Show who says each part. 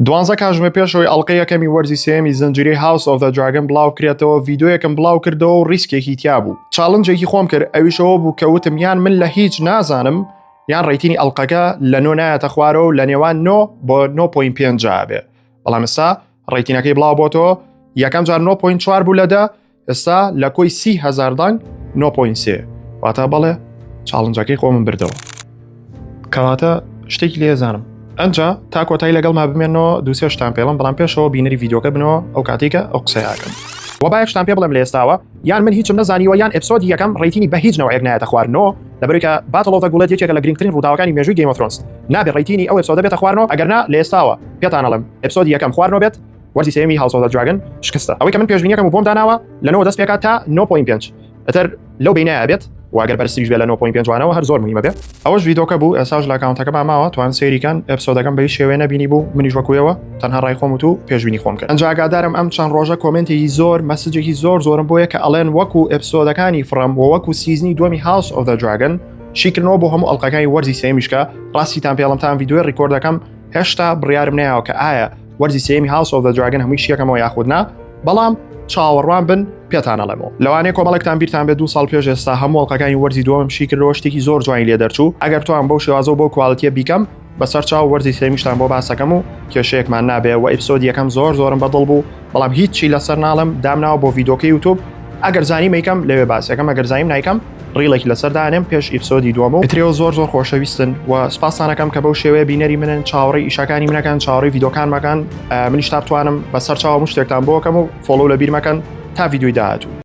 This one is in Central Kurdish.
Speaker 1: دوانزە کاژمێر پێش ئەوەی ئەڵقەی یەکەمی وەرزی سێیەمی زنجیرەی House of the Dragon بڵاو کرێتەوە ڤیدیۆیەکم بڵاو کردەوە و risk ێکی تیا بوو challenge ێکی خۆم کرد ئەویش ئەوە بوو کە وتم یان من لە هیچ نازانم یان rating ی ئەڵقەکە لە نۆ نایەتە خوارەوە و لە نێوان نۆ بۆ 9.5 بێ بەڵام ئێستا rating ەکەی بڵاو بۆتەوە یەکەم جار 9.4 بوو لە دە ئێستا لە کۆی 30 هەزار دەنگ 9.3 واتە بەڵێ challenge ەکەی خۆمم بردەوە. کەواتە شتێکی لێ زانم ئەنجا تا کۆتایی لەگەڵ ما بمێنەوە دووسێ شتان پێڵم بەڵام پێشەوە بینەری ڤیدیۆکە بنەوە ئەو کاتێکە ئەو قسەیەکەم وە با یەک شتان پێ بڵێم لە ئێستاوە یان من هیچم نەزانیوە یان episode ی یەکەم rating ی بە هیچ نەوەیەک نایەتە خوارنەوە لەبەرئەوەی کە Battle of the Gullet یەکێکە لە گرنگترین ڕووداوەکانی مێژووی Game of Thrones نابێ rating ی ئەو episode ە بێتە خوارنەوە ئەگەر نا لە ئێستاوە پێتان ئەڵێم episode ی یەکەم خوارنەوە بێت وەرزی سێیەمی House of the Dragon شکستە ئەوەی کە من پێشبینیەکەم و بۆم داناوە لە نۆ دەست پێکات تا 9.5 ئەتر لەو بینایە بێت و ئەگەر بەرزتریش بێت لە 9.5 وانەوە هەر زۆر مهمە بێت ئەوەش ڤیدۆکە بوو ئێساش لە account ەکەما ماوە توان سەیریکەن episode ەکەم بە هیچ شێوەیە نەبینی بوو منیش وەکوێوە تەنها ڕای خۆم و پێشبینی خۆم کرد ئەنجا ئاگادارم ئەم چەند ڕۆژە comment ێکی زۆر message ێکی زۆر زۆرم بۆیە کە ئەڵێن وەکو episode ەکانی From و وەکو season ی دووەمی House of the Dragon شیکردنەوە بۆ هەموو ئەڵلقەکانی وەرزی سێمیشکە ڕاستیتان پێڵم تام ڤیدیۆی record ەکەم هێشتا بڕیارم نەیاوە کە ئایا وەرزی سێمی House of the Dragon هەمووی شیەکەمەوە یاخود نا بەڵام چاوەڕوان بن پێتان ئەڵێمەوە لەوانەیە کۆمەڵێکتان بیرتان بێت دوو ساڵ پێش ئێستا هەموو ئەڵقەکانی وەرزی دووەمم شی کردەوە شتێکی زۆر جوانی لێ دەرچوو ئەگەر بتوانم بەو شێوازە و بەو quality ە بیکەم بەسەر چاو وەرزی سێمیشتان بۆ باسەکەم و کێشەیەکمان نابێ وە episode ی یەکەم زۆر زۆرم بەدڵ بوو بەڵام هیچی لەسەر ناڵێم دامناوە بۆ ڤیدۆکەی یوتوب ئەگەر زانیم ئەیکەم لەوێ باسەکەم ئەگەر زانیم نایکەم reel ێکی لەسەر دانێم پێش episode ی دووەم و ئیترێوە زۆر زۆر خۆشەویستن و سپاسانەکەم کە بەو شێوەیە بینەری منن چاوەڕێی ئیشەکانی منەکەن چاوەڕێی ڤیدۆکان مەکەن منیش تا بتوانم بەسەر چاوە مشتێکتان بۆکەم و follow لە بیر مەکەن تا ڤیدیۆی داهاتوو.